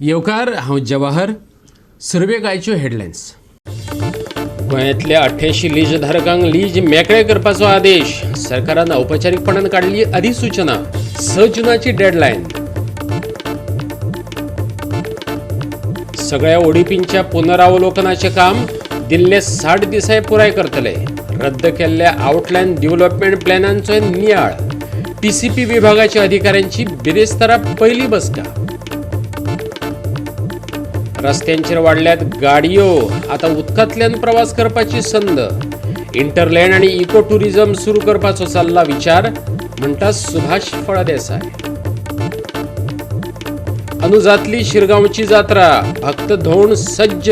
येवकार, हांव जवाहर. सुरवेक आयच्यो हेडलायन्स. गोंयांतल्या 88 लीजधारकांक लीज मेकळे करपाचो आदेश. सरकारान औपचारीकपणान काडली अधिसूचना. 6 जुनाची डेडलायन. सगळ्या ओडीपींच्या पुनरावलोकनाचें काम दिल्ले 60 दिसांय पुराय करतले. रद्द केल्ल्या आउटलायन डेव्हलपमेंट प्लॅनांचो नियाळ. टीसीपी विभागाच्या अधिकाऱ्यांची बिरेस्तारा पयली बसका. रस्त्यांचेर वाडल्यात गाडयो, आता उदकांतल्यान प्रवास करपाची संद. इंटरलँड आनी इको टुरिझम सुरू करपाचो चल्ला विचार, म्हणटा सुभाष फळदेसाय. अंदू जातली शिरगांवची जात्रा, भक्त धोण सज्ज.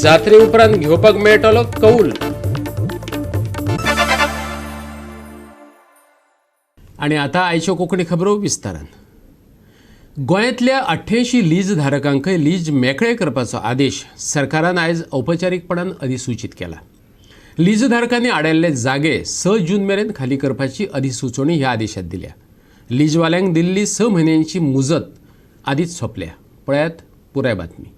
जात्रे उपरांत घेवपाक मेळटलो कौल. आनी आतां आयच्यो कोंकणी खबरो विस्तारान. गोंयांतल्या 88 लीजधारकांकय लीज मेकळे करपाचो आदेश सरकारान आयज औपचारीकपणान अधिसूचीत केला. लीजधारकांनी आडायल्ले जागे 6 जून मेरेन खाली करपाची अधिसुचोवणी ह्या आदेशात दिल्या. लीजवाल्यांक दिल्ली 6 म्हयन्यांची मुजत आदींच सोंपल्या. पळयात पुराय बातमी.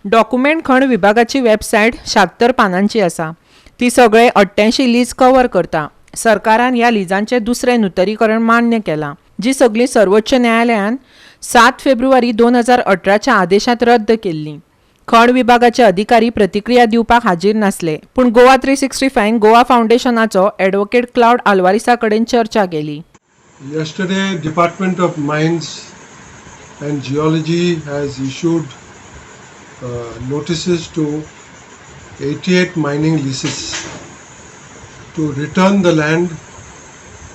डॉक्युमेंट खण विभागाची वेबसायट 76 पानांची आसा. ती सगळे 88 लीज कवर करता. सरकारान ह्या लिजांचें दुसरें नुतनीकरण मान्य केलां, जी सगळीं सर्वोच्च न्यायालयान 7 फेब्रुवारी 2018च्या आदेशांत रद्द केल्ली. खण विभागाचे अधिकारी प्रतिक्रिया दिवपाक हाजीर नासले, पूण गोवा 365 गोवा फावंडेशनाचो एडवोकेट क्लावड आल्वारिसा कडेन चर्चा केली. Yesterday, Department of Mines and Geology has issued notices to 88 mining leases to return the land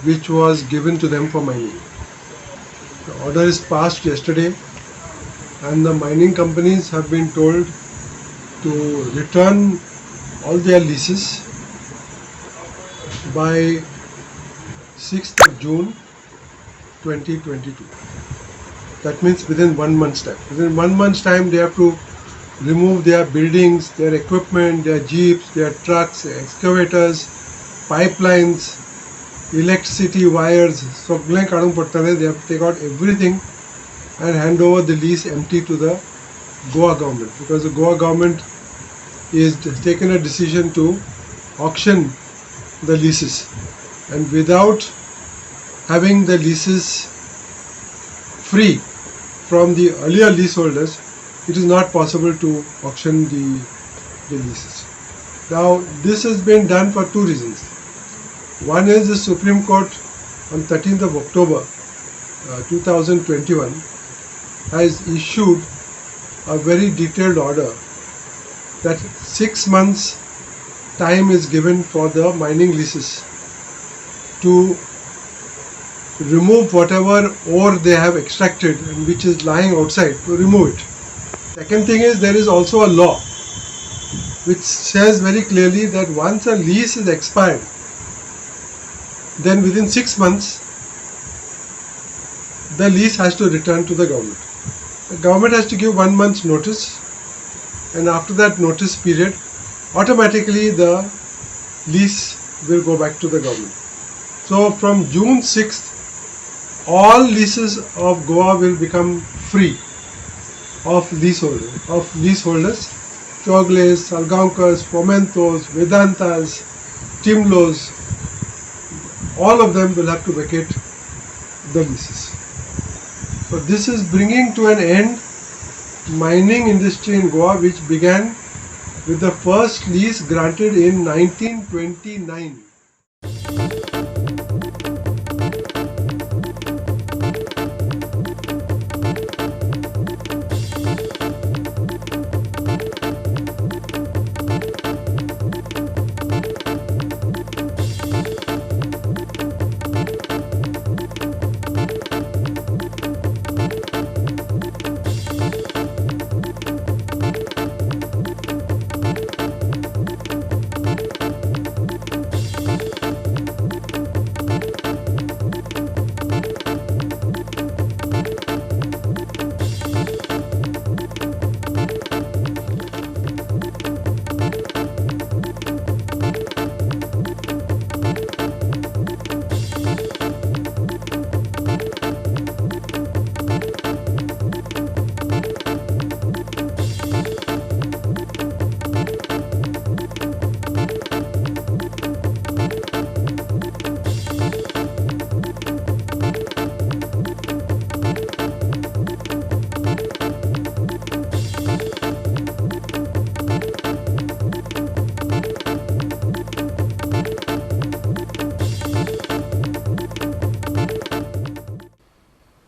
which was given to them for mining. The order is passed yesterday and the mining companies have been told to return all their leases by 6th of June 2022. That means within 1 month's time. Within 1 month's time they have to remove their buildings, their equipment, their jeeps, their trucks, excavators, pipelines, electricity wires, सगळें काडूंक पडटलें. They have to take out everything and hand over the lease empty to the Goa government, because the Goa government is taken a decision to auction the leases, and without having the leases free from the earlier leaseholders, it is not possible to auction the leases. Now, this has been done for 2 reasons. One is the Supreme Court on 13th of October 2021 has issued a very detailed order that 6 months time is given for the mining leases to remove whatever ore they have extracted and which is lying outside, to remove it. Second thing is, there is also a law which says very clearly that once a lease is expired, then within 6 months the lease has to return to the government. The government has to give 1 month's notice, and after that notice period, automatically the lease will go back to the government. So from June 6th, all leases of Goa will become free of leaseholders. Chowgules, Salgaonkars, Fomentos, Vedantas, Timlos, all of them will have to vacate the leases. So this is bringing to an end mining industry in Goa, which began with the first lease granted in 1929.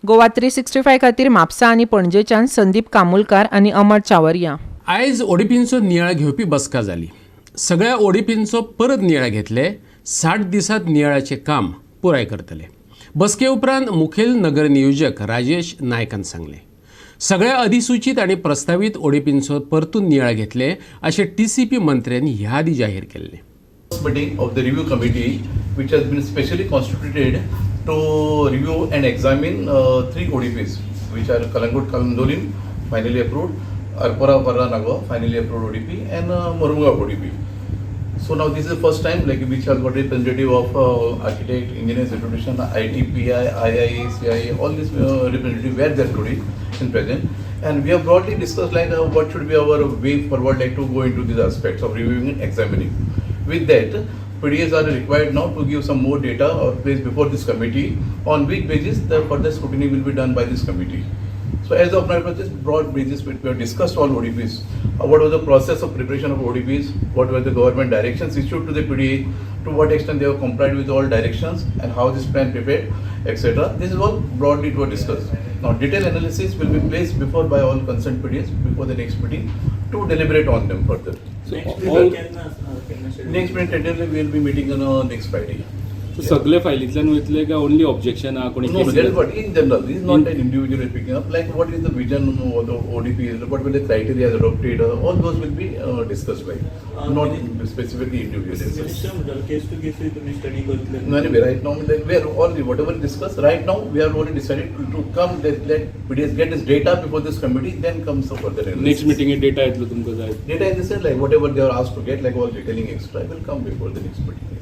Goa 365 खातीर म्हापसा आनी पणजेच्यान संदीप कामुलकार आनी अमर चावरिया. आयज ओडीपींचो नियाळ घेवपी बसका जाली. सगळ्या ओडीपींचो परत नियाळ घेतले. 60 दिसांत नियाळाचें काम पुराय करतले. बसके उपरांत मुखेल नगर नियोजक राजेश नायकान सांगलें, सगळ्या अधिसूचीत आनी प्रस्तावीत ओडीपींचो परतून नियाळ घेतले अशें टीसीपी मंत्र्यांनी ह्या आदीं जाहीर केल्लें. Meeting of the review committee, which has been specially constituted to review and examine 3 ODPs, which are Calangute Candolim finally approved, Arpora Parra Nagaon finally approved ODP, and Mormugao ODP. So now this is the first time like which has got representative of architect, engineers institution, ITPI, IIA, CIA, all these representative were there today in present, and we have broadly discussed like what should be our way forward like to go into these aspects of reviewing and examining. With that, PDAs are required now to give some more data or place before this committee on which basis the further scrutiny will be done by this committee. So as of now, it was just broad basis which we have discussed all ODPs. What was the process of preparation of ODPs, what were the government directions issued to the PDA, to what extent they have complied with all directions and how this plan prepared, etc. This is all broadly it was discussed. Now detailed analysis will be placed before by all concerned PDAs before the next meeting to deliberate on them further. So next meeting tentatively we will be meeting on next Friday. So सगळे फायलींतल्यान वयतले काय only objection आहा कोणी? No, that is what in general. This is not an individual picking up. Like what is the vision of the ODP, what will the criteria adopted, all those will be discussed by, not specifically individually. Case to case तुम्ही study करतले? No, anyway, right now like we are all whatever discussed right now we have already decided to come let PDS get this data before this committee, then comes the further analysis. Next meeting data येतलो तुमकां जाय? Data in the sense like whatever they are asked to get, like all detailing extra will come before the next meeting.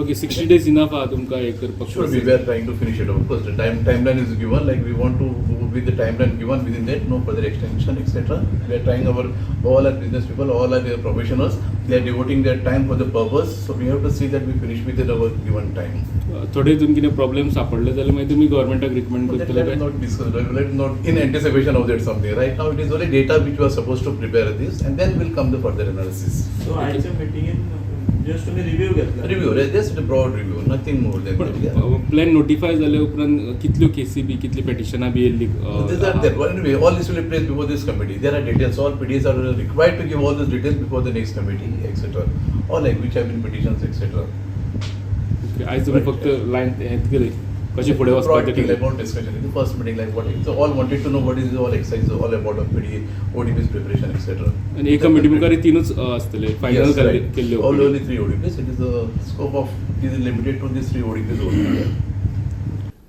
Okay, 60 days enough आहा तुमकां हे करपाक? Sure, we are trying to finish it. Of course, the timeline is given, like we want to go with the timeline given within that, no further extension, etc. We are trying our, all our business people, all our professionals, they are devoting their time for the purpose. So we have to see that we finish within our given time. थोडे हितून कितें problem सापडले जाल्यार मागीर तुमी गव्हर्मेंटाक recommend करतले That काय? is not discussed, let not in anticipation of that something. Right now it is only data which we are supposed to prepare this, and then will come the further analysis. So आयच्या मिटिंगेन just तुम्ही review घेतला? Review, just a broad review, nothing more than that. Yeah. Plan notify जाल्या उपरांत कितल्यो केसी बी कितली पेटिशनां बी येयल्ली? These are there. Well, anyway, all this will be placed before this committee. There are details. All PDAs are required to give all those details before the next committee, etc. All like which have been petitions, etc. आयज तुमी फक्त line हें केलें कशें फुडें वचपाचें? Broad thing, like broad discussion in the first meeting, like what so all wanted to know what is all exercise all about of PDA, ODP's preparation, etc. आनी एका मिटिंग मुखार तिनूच आसतले फायनल केल्ले? All only 3 ODPs. It is the scope of it is limited to these 3 ODPs only.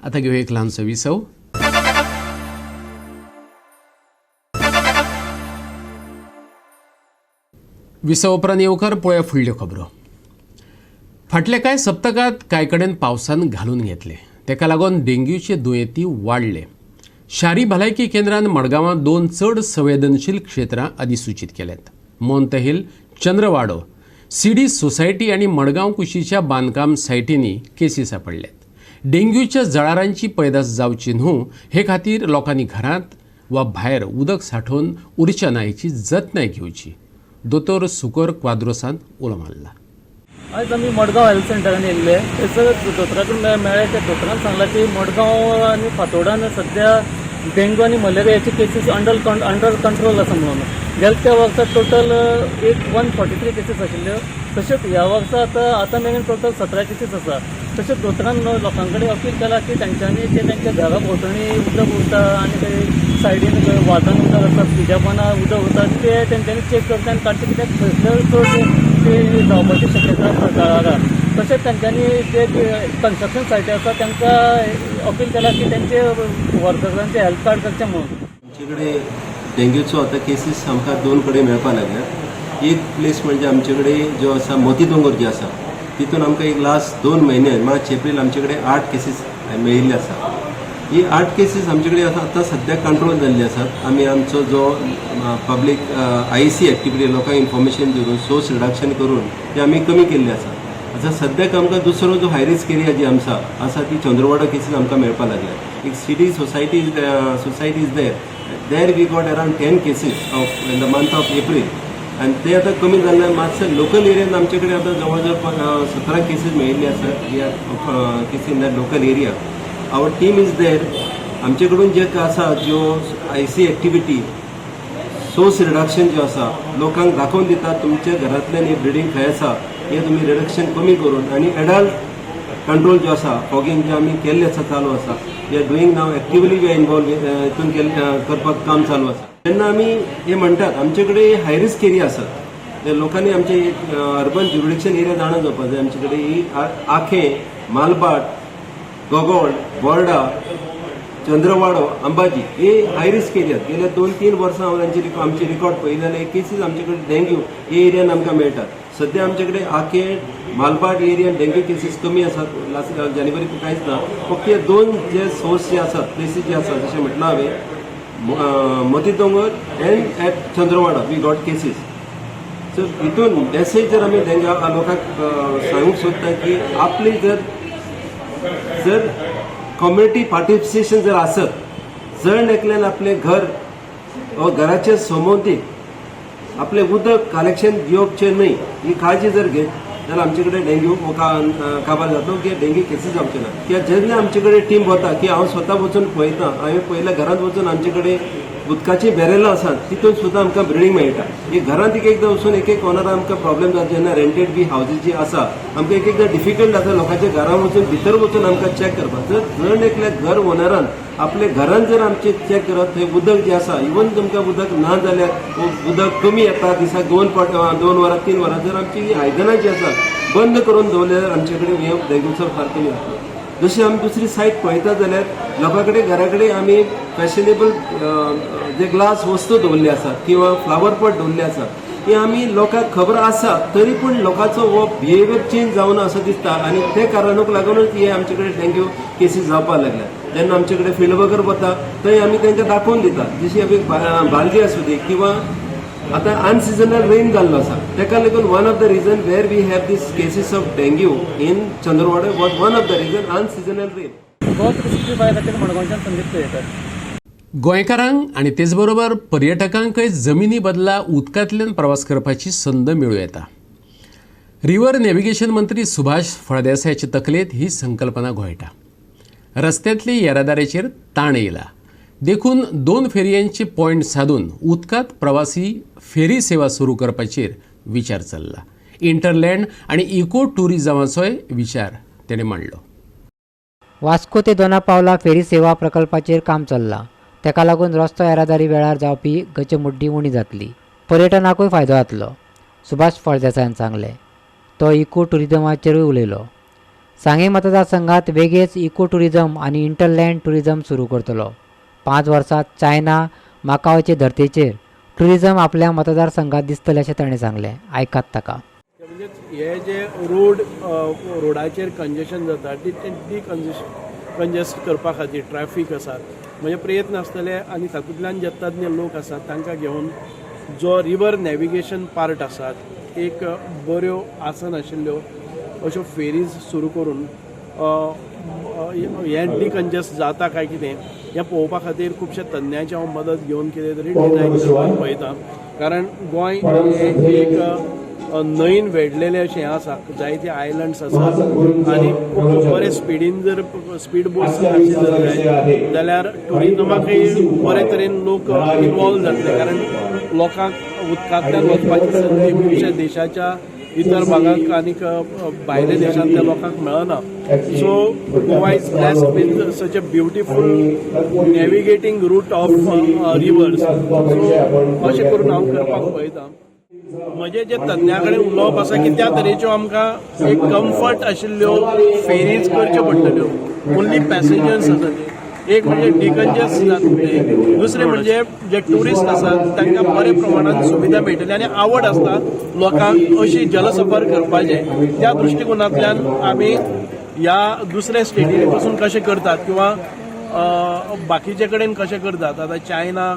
आता घेऊया एक ल्हानसो विसव. विसव उपरांत येवकार पळोवया फुडल्यो खबरो. फाटल्या कांय सप्तकांत कांय कडेन पावसान घालून घेतले, तेका लागून डेंग्यूचे दुयेंती वाडले. शारी भलायकी केंद्रान मडगांवां 2 चड संवेदनशील क्षेत्रां अधिसूचीत केल्यात. मोंतहिल, चंद्रवाडो, सीडी सोसायटी आनी मडगांव कुशीच्या बांदकाम सायटींनी केसी सापडल्यात. डेंग्यूच्या जळारांची पैदास जावची न्हू हे खातीर लोकांनी घरांत वा भायर उदक सांठोवन उरचें ना हेची जतनाय घेवची, दोतोर सुकोर क्वाद्रोसान उलो मारला. आयज आमी मडगांव हेल्थ सेंटरान येयल्ले. थंयसर दोतोरा कडेन मेळ्ळे. त्या दोतोरान सांगलां की मडगांव आनी फातोर्डान सद्या डेंग्यू आनी मलेरियाचे केसीस अंडर कंट्रोल आसा म्हणून. गेल्या त्या वर्सा टोटल 143 केसीस आशिल्ल्यो. तशेंच ह्या वर्सा आतां मेरेन टोटल 17 केसीस आसा. तशेंच दोतोरान लोकां कडेन अपील केला की तेंच्यांनी जे तेंच्या घरा भोंवतणी उदक उरता आनी थंय सायडीन वाजान उदक आसता, फ्रिजा पोंदा उदक उरता, ते तेंच्यांनी चॅक करचें आनी काडचें, कित्याक थंयसर चड ते जावपाची शक्यता आसता जळारां. तशेंच तेंच्यांनी जे कन्स्ट्रक्शन सायटी आसा तांकां अपील केला की तेंचे वर्कर्सांचे हेल्थ कार्ड करचें म्हणून. आमचे कडेन डेंग्यूचो आतां केसीस आमकां 2 कडेन मेळपाक लागल्यात. एक प्लेस म्हणजे आमचे कडेन जो आसा मोती दोंगर जे आसा तितून आमकां एक लास्ट 2 म्हयने मार्च एप्रील आमचे कडेन 8 केसीस मेळिल्ले आसा. ही 8 केसीस आमचे कडेन आतां सद्याक कंट्रोल जाल्ली आसात. आमी आमचो जो पब्लीक आयसी एक्टिविटी लोकांक इन्फॉर्मेशन दिवन सोर्स रिडक्शन करून ते आमी कमी केल्ले आसा. आतां सद्याक आमकां दुसरो जो हाय रिस्क एरिया जी आमचा आसा ती चंद्रवाडो केसीस आमकां मेळपाक लागल्या. एक city society is there, there we got around 10 cases of in the month of April. आनी ते आतां कमी जाल्ल्यान मातशे लोकल एरियान आमचे कडेन आतां जवळ जवळ 17 केसीस मेळिल्ले आसात. Cases in the local area. Our team is there. आमचे कडून जे आसा ज्यो आयसी एक्टिविटी सोर्स रिडक्शन ज्यो आसा लोकांक दाखोवन दिता तुमच्या घरांतल्यान हे ब्रिडींग खंय आसा हे तुमी रिडक्शन कमी करून आनी एडल्ट कंट्रोल जो आसा फॉगींग जे आमी केल्लें आसा चालू आसा. We are doing now actively, we are involve हितून करपाक काम चालू आसा. तेन्ना आमी हे म्हणटात आमचे कडेन हाय रिस्क एरिया आसात ते लोकांनी आमचे अर्बन ज्युरिडिक्शन एरिया जाणा जावपाक जाय. आमचे कडेन ही आखें, मालभाट, गोगोळ, बोर्डा, चंद्रवाडो, अंबाजी हे हाय रिस्क एरिया. गेल्या 2-3 वर्सां हांव तांची आमची रिकॉर्ड पळयली जाल्यार केसीस आमचे कडेन डेंग्यू हे एरियान आमकां मेळटात. सद्या आमचे कडेन आखें, मालभाट एरियान डेंग्यू केसीस कमी आसात. लास्ट जानेवारी कांयच ना. फक्त हे 2 जे सोर्स जे आसात प्लेसीस जे आसात जशें म्हटलां हांवें Moti Dongor and at Chandrawada we got cases. So हितून मेसेज जर आमी तांकां लोकांक सांगूंक सोदता की आपली जर जर कम्युनिटी पार्टिसिपेशन जर आसत, जण एकल्यान आपलें घर वा घराचे समोवती आपलें उदक कलेक्शन दिवपचें न्हय ही काळजी जर घेत जाल्यार आमचे कडेन डेंग्यू काबार जातलो की डेंग्यू केसीस जावचे ना. कित्याक जेन्ना आमचे कडेन टीम वता की हांव स्वता वचून पळयता, हांवें पयल्या घरांत वचून आमचे कडेन उदकाचीं बॅरलां आसात तितून सुद्दां आमकां ब्रिडींग मेळटा. एक घरांत एक एकदां वचून एक एक कॉर्नरार आमकां प्रॉब्लेम जाता जेन्ना रेंटेड बी हावजीस जी आसा आमकां एक एकदां डिफिकल्ट जाता लोकांच्या घरां वचून भितर वचून आमकां चॅक करपाक. जर जण एकल्या घर ओनरान आपल्या घरान जर आमचें चॅक करत थंय उदक जें आसा इवन तुमकां उदक ना जाल्यार उदक कमी येता दिसाक 2 वरां 3 वरां जर आमची आयदनां जी आसा बंद करून दवरल्यार आमचे कडेन हे डेंग्यूचो फार कमी जातलो. जशी आमी दुसरी सायड पळयता जाल्यार लोकां कडेन घरा कडेन आमी फॅशनेबल जे ग्लास वस्तू दवरले आसात किंवा फ्लावर पॉट दवरले आसात हे आमी लोकांक खबर आसा तरी पूण लोकांचो हो बिहेवियर चेंज जावन असो दिसता आनी ते कारणाक लागूनच हे आमचे कडेन डेंग्यू केसीस जावपाक लागल्या. जेन्ना आमचे कडेन फिल्ड वर्कर वता थंय आमी तांकां दाखोवन दिता जशी आमी बालदी आसूं दी किंवा आतां अनसिजनल रेन जाल्लो आसा ताका लागून one of the reason where we have these cases of dengue in Chandrawada was one of the reason unseasonal rain. Goa 365 खातीर मडगांवच्यान संदीप केळेकर. गोंयकारांक आनी तेच बरोबर पर्यटकांकय जमिनी बदला उदकांतल्यान प्रवास करपाची संद मेळूं येता. रिवर नॅव्हिगेशन मंत्री सुभाष फळदेसायाचे तकलेंत ही संकल्पना घोळटा. रस्त्यांतली येरादारीचेर ताण येयला देखून 2 फेरयांचे पॉयंट सादून उदकांत प्रवासी फेरी सेवा सुरू करपाचेर विचार चल्ला. इंटरलँड आनी इको ट्युरिजमाचोय विचार तेणें मांडलो. वास्को ते दोना पावला फेरी सेवा प्रकल्पाचेर काम चल्लां. ताका लागून रस्तो येरादारी वेळार जावपी गचमुड्डी उणी जातली, पर्यटनाकूय फायदो जातलो. सुभाष फळदेसायान सांगलें. तो इको ट्युरिजमाचेरूय उलयलो. सांगें मतदारसंघात वेगळेच इको ट्युरिजम आनी इंटरलँड ट्युरिजम सुरू करतलो. 5 वर्सांत चायना माकाओचे धर्तेचेर ट्युरिजम आपल्या मतदारसंघात दिसतलें अशें ताणें सांगलें. आयकात ताका. म्हणजेच हे जे रोड रोडाचेर कंजेशन जाता ती कंजेस्ट करपा खातीर ट्रॅफीक आसा म्हणजे प्रयत्न आसतले आनी तातूंतल्यान जे तज्ञ लोक आसात तांकां घेवन जो रिवर नॅविगेशन पार्ट आसात एक बऱ्यो आसन आशिल्ल्यो अश्यो फेरीज सुरू करून हें डिकंजेस्ट जाता काय कितें हें पळोवपा खातीर खुबशे तज्ञांची हांव मदत घेवन कितें तरी डिजायन करपाक पळयता. कारण गोंय हें एक न्हंयन वेडलेलें अशें हें आसा, जायते आयलंड्स आसात आनी खूब बरे स्पिडीन जर स्पीड बोट्स जर जाय जाल्यार ट्युरिजमाकय बरे तरेन लोक इनवॉल्व जातले. कारण लोकांक उदकांतल्यान वचपाची संदी खुबश्या देशाच्या इतर भागांक आनीक भायल्या देशांतल्या लोकांक मेळना. So Goa is blessed with such a beautiful navigating route of rivers. So अशें करून हांव करपाक पळयता. म्हजें जे तज्ञा कडेन उलोवप आसा की त्या तरेच्यो आमकां एक कम्फर्ट आशिल्ल्यो फेरीज करच्यो पडटल्यो. ओन्ली पॅसेंजर्स आसा ते एक म्हणजे डिकंजेस्ट जातले, दुसरें म्हणजे जे ट्युरिस्ट आसात तांकां बरे प्रमाणान सुविधा मेळटली आनी आवड आसता लोकांक अशी जलसफर करपाचें. त्या दृश्टिकोनांतल्यान आमी ह्या दुसऱ्या स्टेटीनी पसून कशें करतात किंवा बाकीचे कडेन कशें करतात, आतां चायना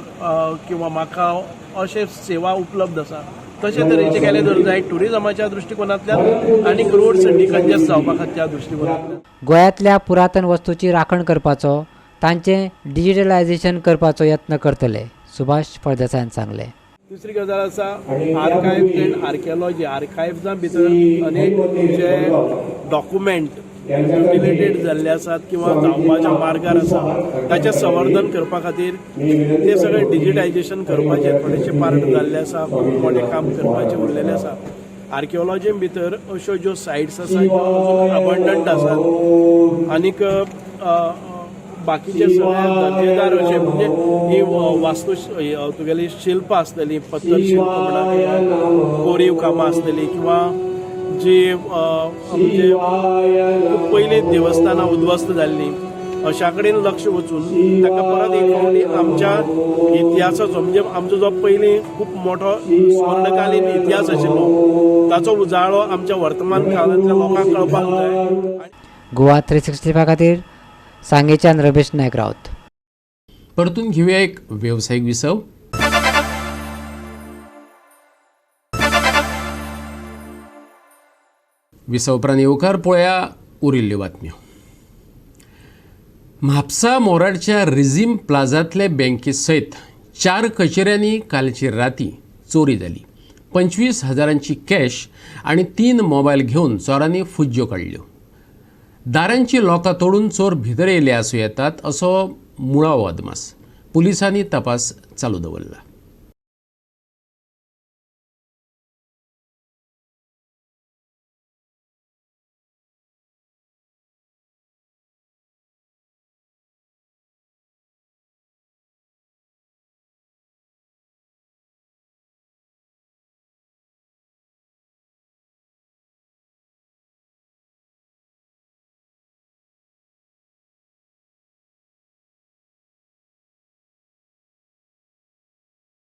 किंवा माकाव अशे सेवा उपलब्ध आसा तशे तरेचे केले जर जाय ट्युरिजमाच्या दृश्टिकोनांतल्यान आनी रोड्स डिकंजेस्ट जावपा खातीर त्या दृश्टिकोनांतल्यान. गोंयांतल्या पुरातन वस्तूची राखण करपाचो, तांचें डिजिटलायझेशन करपाचो यत्न करतले, सुभाष फळदेसायान सांगलें. दुसरी गजाल आसा आर्कायव्स एंड आर्कियोलॉजी. आर्कायव्सां भितर अनेक जे डॉक्युमेंट म्युटिलेटेड जाल्ले आसात किंवा जावपाच्या मार्गार आसा ताचें संवर्धन करपा खातीर ते सगळें डिजिटायजेशन करपाचें थोडेशे पार्ट जाल्ले आसा, खूब मोठें काम करपाचें उरलेलें आसा. आर्किओलॉजी भितर अश्यो ज्यो सायट्स आसा ज्यो अजून अबंडंट आसात आनीक बाकीचे सगळे दर्जेदार अशे म्हणजे ही वास्तू तुगेली शिल्प आसतली, पत्थर शिल्प म्हणा किंवा कोरीव कामां आसतली किंवा जी म्हणजे खूब पयलीं देवस्थानां उद्ध्वस्त जाल्लीं अशा कडेन लक्ष वचून ताका परत एक फावटी आमच्या इतिहासाचो म्हणजे आमचो जो पयलीं खूब मोठो स्वर्णकालीन इतिहास आशिल्लो ताचो उजाळो आमच्या वर्तमान काळांतल्या लोकांक कळपाक जाय. गोवा 365 खातीर सांगेच्यान रमेश नायक राऊत. परतून घेऊया एक व्यावसायिक विसव. विसव उपरांत येवकार पळया उरिल्ल्यो बातम्यो. म्हापसा मोराडच्या रिझीम प्लाझांतले बँके सयत 4 कचेऱ्यांनी कालची राती चोरी जाली. 25,000 कॅश आनी 3 मोबायल घेवन चोरांनी फुज्ज्यो काडल्यो. दारांची लोकां तोडून चोर भितर येयले आसूं येतात असो मुळावो अदमास. पुलिसांनी तपास चालू दवरला.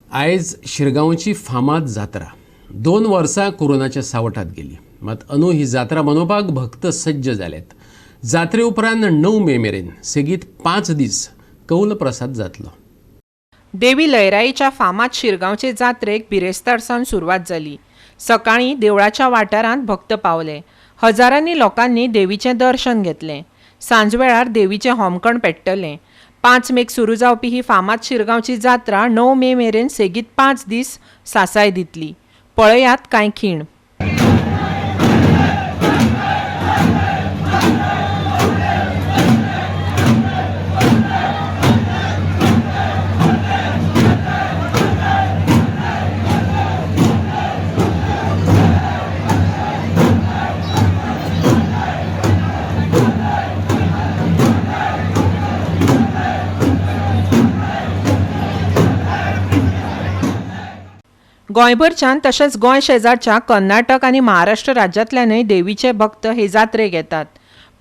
आयज शिरगांवची फामाद जात्रा 2 वर्सां कोरोनाच्या सावटात गेली. मात अंदू ही जात्रा मनोवपाक भक्त सज्ज जाल्यात. जात्रे उपरांत 9 मे मेरेन सेगीत 5 दीस कौल प्रसाद जातलो. देवी लयराईच्या फामाद शिरगांवचे जात्रेक बिरेस्तार सावन सुरवात जाली. सकाळीं देवळाच्या वाठारांत भक्त पावले. हजारांनी लोकांनी देवीचें दर्शन घेतलें. सांजवेळार देवीचें होमकण पेट्टलें. 5 मेक सुरू जावपी ही फामाद शिरगांवची जात्रा 9 मे मेरेन सेगीत 5 दीस सासाय दितली. पळयात कांय खीण. गोंयभरच्यान तशेंच गोंय शेजारच्या कर्नाटक आनी महाराष्ट्र राज्यांतल्यानय देवीचे भक्त हे जात्रेक येतात.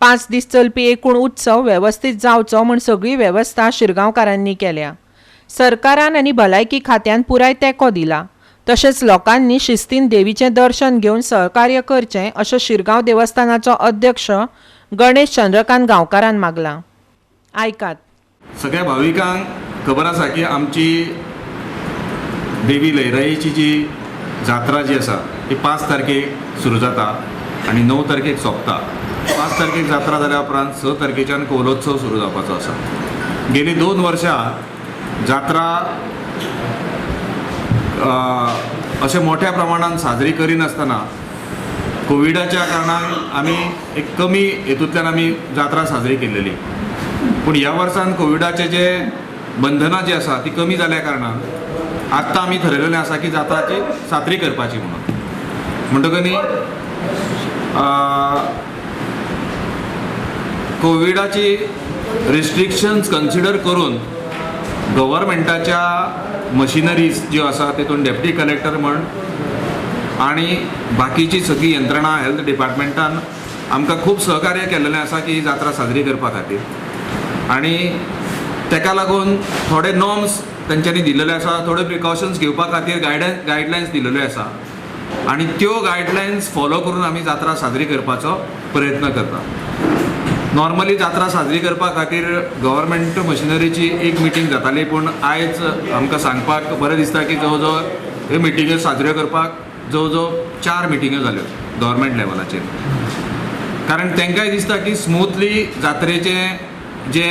5 दीस चलपी एकूण उत्सव वेवस्थीत जावचो म्हूण सगळी वेवस्था शिरगांवकारांनी केल्या. सरकारान आनी भलायकी खात्यान पुराय तेंको दिला. तशेंच लोकांनी शिस्तीन देवीचें दर्शन घेवन सहकार्य करचें अशें शिरगांव देवस्थानाचो अध्यक्ष गणेश चंद्रकांत गांवकारान मागलां. आयकात. सगळ्या भाविकांक खबर आसा की आमची देवी लयराईची जी जात्रा जी आसा ती 5 तारखेक सुरू जाता आनी 9 तारखेक सोंपता. 5 तारखेक जात्रा जाल्या उपरांत 6 तारखेच्यान कौलोत्सव सुरू जावपाचो आसा. गेली 2 वर्सां जात्रा अशें मोठ्या प्रमाणान साजरी करिनासतना कोविडाच्या कारणान आमी एक कमी हेतूंतल्यान आमी जात्रा साजरी केल्लेली. पूण ह्या वर्सान कोविडाचे जे बंधनां जी आसा ती कमी जाल्या कारणान आत्तां आमी थरयलेलें आसा की जात्राची साजरी करपाची म्हणून. म्हणटकच न्ही कोविडाची रिस्ट्रिक्शन्स कन्सिडर करून गव्हर्मेंटाच्या मशिनरीज ज्यो आसा तेतून डेप्युटी कलेक्टर म्हण आनी बाकीची सगळी यंत्रणा हेल्थ डिपार्टमेंटान आमकां खूब सहकार्य केल्लेलें आसा की ही जात्रा साजरी करपा खातीर. आनी तेका लागून थोडे नॉर्म्स तेंच्यांनी दिलेले आसा, थोडे प्रिकॉशन्स घेवपा खातीर गायडलायन्स दिलेल्यो आसा आनी त्यो गायडलायन्स फॉलो करून आमी जात्रा साजरी करपाचो प्रयत्न करता. नॉर्मली जात्रा साजरी करपा खातीर गव्हर्मेंट मशिनरीची एक मिटींग जाताली, पूण आयज आमकां सांगपाक बरें दिसता की जवळ जवळ ह्यो मिटिंग्यो साजऱ्यो करपाक जवळ जवळ 4 मिटिंग्यो जाल्यो गव्हर्मेंट लेवलाचेर. कारण तांकांय दिसता की स्मुथली जात्रेचें जे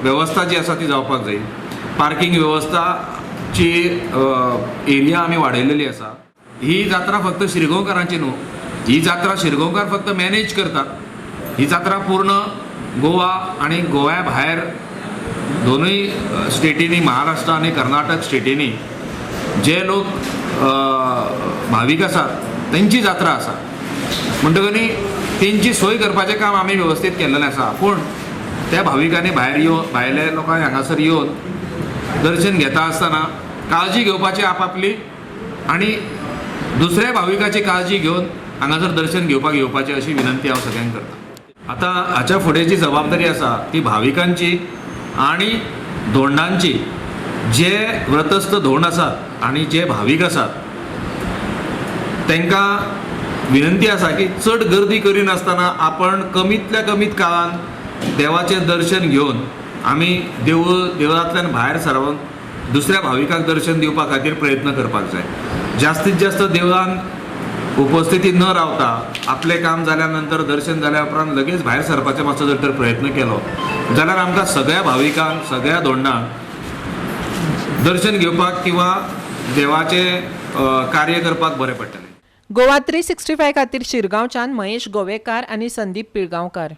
वेवस्था जी आसा ती जावपाक जाय. पार्किंग वेवस्थाची एरिया आमी वाडयलेली आसा. ही जात्रा फक्त शिरगांवकारांची न्हू, ही जात्रा शिरगांवकार फक्त मॅनेज करतात. ही जात्रा पूर्ण गोवा आनी गोव्या भायर दोनूय स्टेटींनी, महाराष्ट्र आनी कर्नाटक स्टेटींनी जे लोक भावीक आसात तेंची जात्रा आसा. म्हणटकच न्ही तेंची सोय करपाचें काम आमी वेवस्थीत केल्लें आसा. पूण त्या भाविकांनी भायर येवन, भायल्या लोकांक हांगासर येवन दर्शन घेता आसतना काळजी घेवपाची आपापली आनी दुसऱ्या भाविकाची काळजी घेवन हांगासर दर्शन घेवपाक येवपाची अशी विनंती हांव सगळ्यांक करता. आतां हाच्या फुडें जी जबाबदारी आसा ती भाविकांची आनी धोंडांची. जे व्रतस्थ धोंड आसात आनी जे भावीक आसात तांकां विनंती आसा की चड गर्दी करिनासतना आपण कमीतल्या कमीत काळान देवाचें दर्शन घेवन आमी देवळांतल्यान भायर सरोन दुसऱ्या भाविकांक दर्शन दिवपा खातीर प्रयत्न करपाक जाय. जास्तीत जास्त देवळान उपस्थिती न रावता आपलें काम जाल्या नंतर, दर्शन जाल्या उपरांत लगेच भायर सरपाचो मातसो जर तर प्रयत्न केलो जाल्यार आमकां सगळ्या भाविकांक, सगळ्या धोंडांक दर्शन घेवपाक किंवा देवाचें कार्य करपाक बरें पडटलें. गोवा 365 खातीर शिरगांवच्यान महेश गोवेकार आनी संदीप पिळगांवकार.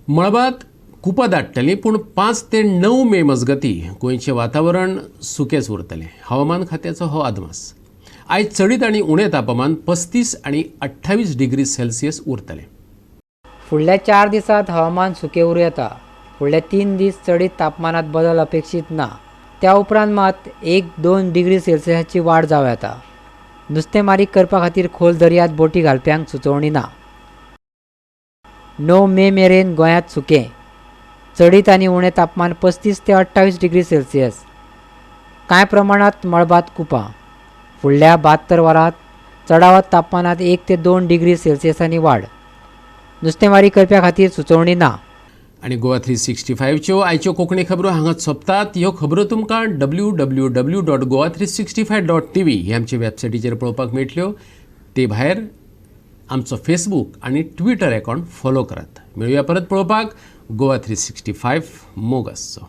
मळबांत कुपां दाट्टलीं, पूण 5 ते 9 मे मजगती गोंयचें वातावरण सुकेंच उरतलें. हवामान खात्याचो हो अदमास. आयज चडीत आनी उणें तापमान 35 आनी 28 डिग्री सेल्सियस उरतलें. फुडल्या 4 दिसांत हवामान सुकें उरूं येता. फुडले 3 दीस चडीत तापमानांत बदल अपेक्षीत ना. त्या उपरांत मात 1-2 डिग्री सेल्सियसाची वाड जावं येता. नुस्तेमारी करपा खातीर खोल दर्यांत बोटी घालप्यांक सुचोवणी ना. 9 मे मेरेन गोंयांत सुकें. चडीत आनी उणें तापमान 35 ते 28 डिग्री सेल्सियस. कांय प्रमाणांत मळबांत कुपां. फुडल्या 72 वरांत चडावत तापमानांत 1 ते 2 डिग्री सेल्सियसांनी वाड. नुस्तेमारी करप्या खातीर सुचोवणी ना. आनी गोवा 365च्यो आयच्यो कोंकणी खबरो हांगाच सोंपतात. ह्यो खबरो तुमकां www.goa365.tv ही आमचे वेबसायटीचेर पळोवपाक मेळटल्यो. ते भायर आमचो फेसबूक आनी ट्विटर अकावंट फॉलो करात. मेळुया परत पळोवपाक गोवा 365. मोग आसचो.